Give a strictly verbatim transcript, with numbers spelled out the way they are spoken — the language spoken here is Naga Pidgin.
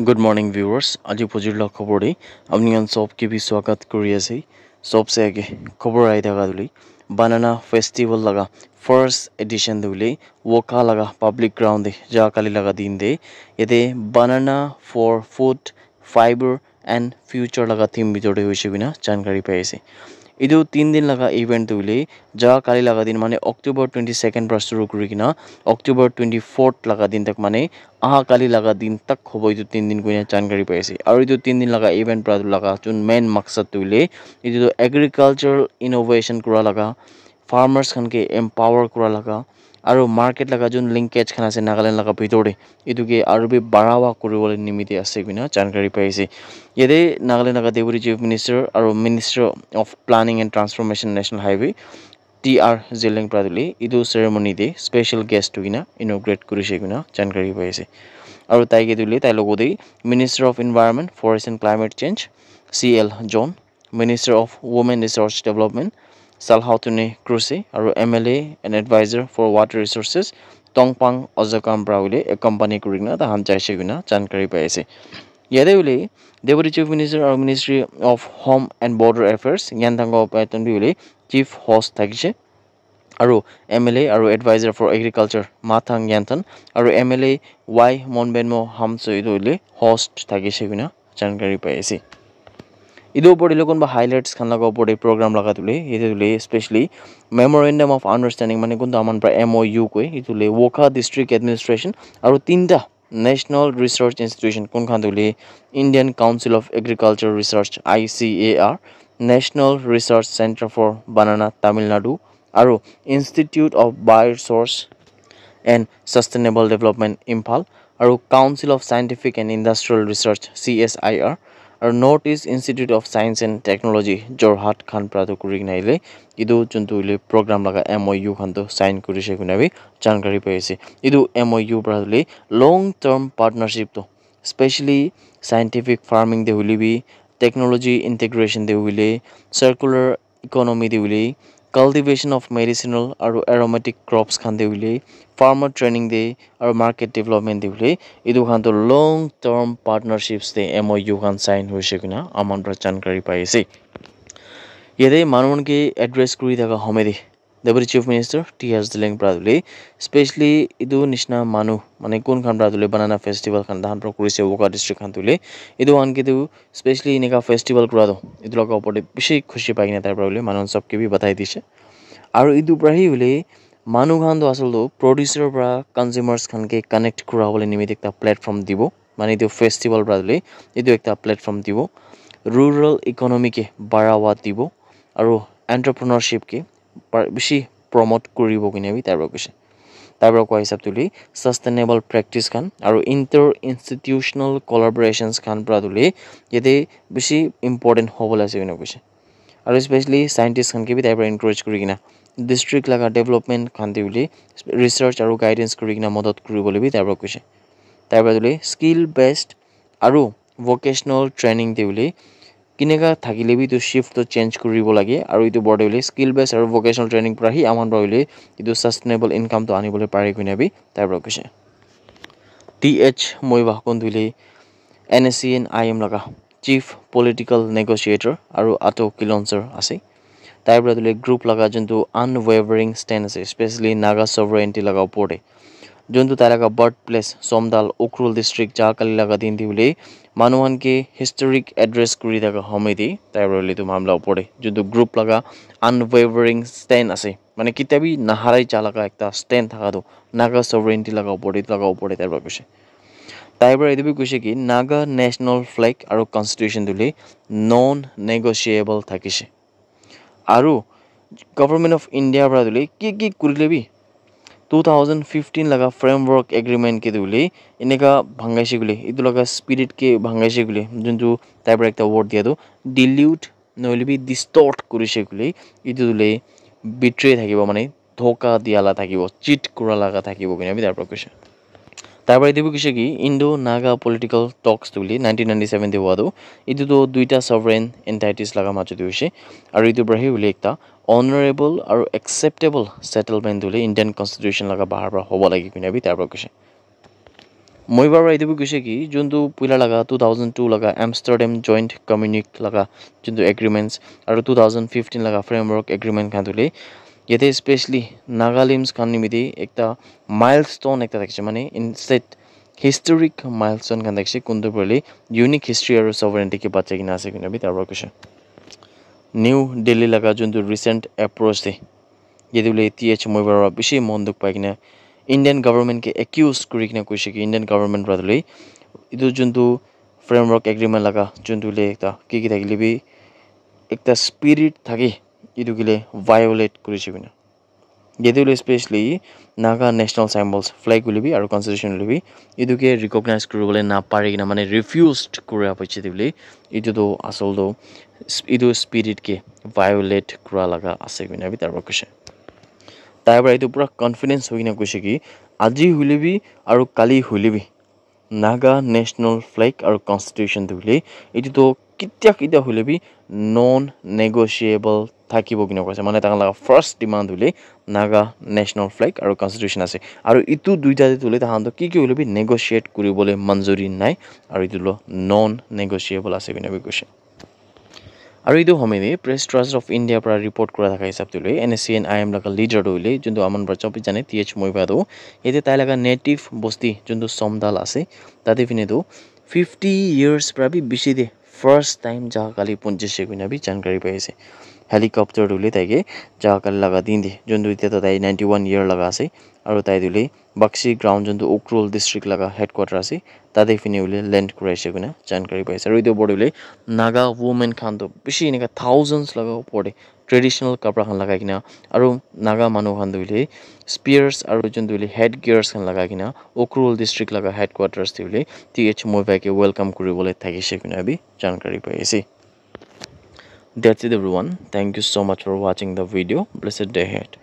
Good morning, viewers. Aji phujir la khobor de apni khan sob ke bi swagat kuri ase. Sob se age khobor ahi thaka duli, Banana Festival laga first edition duli Woka laga public ground de ja kali laga din de yate Banana for Food, Fiber and Future laga theme bitor de hoise koina jankari pai ase. Etu tin din laga event tu hoile ja kali laga din, mane October twenty second para shuru kuri kena October twenty fourth laga din tak, mane aha kali laga din tak hobo, etu tin din koina jankari pai ase. Aru etu tin din laga event para laga jun main maksad tu hoile etu tu agricultural innovation kura laga, farmers khan ke empower kura laga, aru market laga jun linkage khan ase Nagaland laga bitor de, etu ke aru bi barawa kuri bole nimite ase koina jankari pai ase. Yate Nagaland laga Deputy Chief Minister aru Minister of Planning and Transformation National Highway T R Zeliang para duli etu ceremony de special guest hoikena inaugurate kurishe koina jankari pai ase. Aru tai ke duli tai logo de Minister of Environment, Forest and Climate Change C L John, Minister of Women Resource Development Salhautune Kruse aru M L A and Advisor for Water Resources Tongpang Ozakam para hoile accompany kurikena tahan jaise koina jankari pai ase. Yate hoile Deputy Chief Minister aru Ministry of Home and Border Affairs Nyanthang Paiton bi hoile chief host thakishe. Aru M L A aru Advisor for Agriculture Mathang Yanthon aru M L A Y Monbenmo Hamso etu hoile host thakishe koina jankari pai ase. Etu opor te kunba highlights khan laga opor te program laga tu hoile, yate tu hoile specially Memorandum of Understanding, mane kuntu aman para M O U koi, etu hoile Wokha District Administration aru tinta National Research Institution, kun khan tu hoile Indian Council of Agriculture Research, I C A R, National Research Centre for Banana, Tamil Nadu, aru Institute of Bioresource and Sustainable Development, Imphal, aru Council of Scientific and Industrial Research, C S I R, aru North East Institute of Science and Technology, Jorhat khan para tu kuri kena hoile etu juntu hoile program laga M O U khan tu sign kurishe koina bi jankari pai ase. Etu M O U para hoile long term partnership tu specially scientific farming te hoile bi, technology integration te hoile, circular economy te hoile, cultivation of medicinal aru aromatic crops khan te hoile, farmer training te aru market development te hoile, etu khan tu long term partnerships te M O U khan sign hoise koina aman para jankari pai ase. Yate manu khan ke address kuri thaka home te Deputy Chief Minister T R Zeliang para hoile, specially etu nishina manu, mane kun khan para hoile banana festival khan tahan para kurise Wokha district khan tu hoile, etu khan ke tu specially enika festival kura tu etu laga opor te bishi khushi pai kena tai para hoile manu khan sob ke bi batai dise. Aru etu para hi hoile manu khan tu asal tu producer para consumers khan ke connect kura bole nimite ekta platform dibo, mane etu festival para hoile etu ekta platform dibo, rural economy ke barawa dibo, aru entrepreneurship ke par- bishi promote kuribo koina bi tai para koise. Tai para koa hisab tu hoile sustainable practice khan aru inter institutional collaborations khan para tu hoile yate bishi important hobo le ase koina koise. Aru specially scientist khan ke bi tai para encourage kuri kena district laga development khan te hoile research aru guidance kuri kena madad kuri bole bi tai para koise. Tai para tu hoile skill based aru vocational training te hoile kineka thakile bi etu shift to change kuribo lage, aru etu opor te hoile skill based aru vocational training para hi aman para hoile etu sustainable income to ani bole pare koina bi tai para koise. T H Muivah kun tu hoile N S C N I M laga chief political negotiator aru Ato Kilonser ase. Tai para tu hoile group laga juntu unwavering stand ase, specially Naga sovereignty laga opor te, juntu tai laga birthplace Somdal, Ukhrul district, ja kali laga din te hoile manu khan ke historic address kuri thaka home te tai para hoile etu mamla opor te juntu group laga unwavering stand ase, mane ketia bi naharai ja laga ekta stand thaka tu Naga sovereignty laga opor te, etu laga opor te tai para koise. Tai para etu bi koise ki Naga national flag aru constitution tu hoile non negotiable thakise. Aru Government of India para tu hoile ki ki kurile bi two thousand fifteen laga framework agreement ke tu hoile eneka bhangaise koile, etu laga spirit ke bhangaise koile, juntu tai para ekta word dia tu dilute nohoile bi distort kurise koile, etu tu hoile betray thakibo, mane dhoka dia la thakibo, cheat kura laga thakibo koina bi tai para koise. Tai para etu bi koise ki Indo Naga political talks tu hoile nineteen ninety seven te hua tu, etu tu duita sovereign entities laga majot te hoise, aru etu para hi hoile ekta honorable aru acceptable settlement tu hoile Indian constitution laga bahar para hobo lage koina bi tai para koise. Moi bara etu bi koise ki juntu puila laga two thousand two laga Amsterdam Joint Communique laga juntu agreements aru two thousand fifteen laga framework agreement khan tu le yate specially Naga limbs khan nimite ekta milestone ekta thakise, mane instead historic milestone khan thakise, kuntu purely unique history aru sovereignty ke bachai kena ase koina bi tar para koise. New Delhi laga juntu recent approach te yate bole T H Moi bara bishi mon dukh pai kena Indian government ke accuse kuri kena koise ki Indian government para tu le etu juntu framework agreement laga juntu le ekta ki ki thakile bi ekta spirit thake, etu ke le violate kurise koina. Yate hoile specially Naga national symbols, flag hoile bi aru constitution hoile bi etu ke recognize kuribole na pari kena, mane refused kura piche te hoile etu tu asol tu s- etu spirit ke violate kura laga ase koina bi tar para koise. Tai para etu pura confidence hoi kena koise ki aji hoile bi aru kali hoile bi Naga national flag aru constitution tu hoile etu tu ketia ketia hoile bi non negotiable thakibo kina koise. Mane takhan laga first demand hoile Naga national flag aru constitution ase. Aru etu duita te tu hoile takhan tu ki ki hoile bi negotiate kuribole manjuri nai. Aru etu lo non negotiable ase koina bi koise. Aru etu homoi te Press Trust of India para report kura thaka hisab te hoile N S C N I M laga leader tu hoile juntu aman para chop jane T H Moi ba tu yate tai laga native bosti juntu Somdal ase, tate fine tu fifty years para bi bishi te first time jaga kali punjise koina bi jankari pai ase. Helicopter tu hoile tai ke jaga kali laga din te juntu etia tu tai ninety one year laga ase aru tai tu hoile Bakshi ground juntu Ukhrul district laga headquarter ase, tate fine hoile land kuraise koina jankari pai ase. Aru etu opor te hoile Naga women khan tu bishi enika thousands laga opor te traditional kapra khan lagai kena aru Naga manu khan tu hoile spears aru juntu hoile head gears khan lagai kena Ukhrul district laga headquarters te hoile T H Moi ba ke welcome kuribole thakise koina bi jankari pai ase. That's it everyone. Thank you so much for watching the video. Blessed day ahead.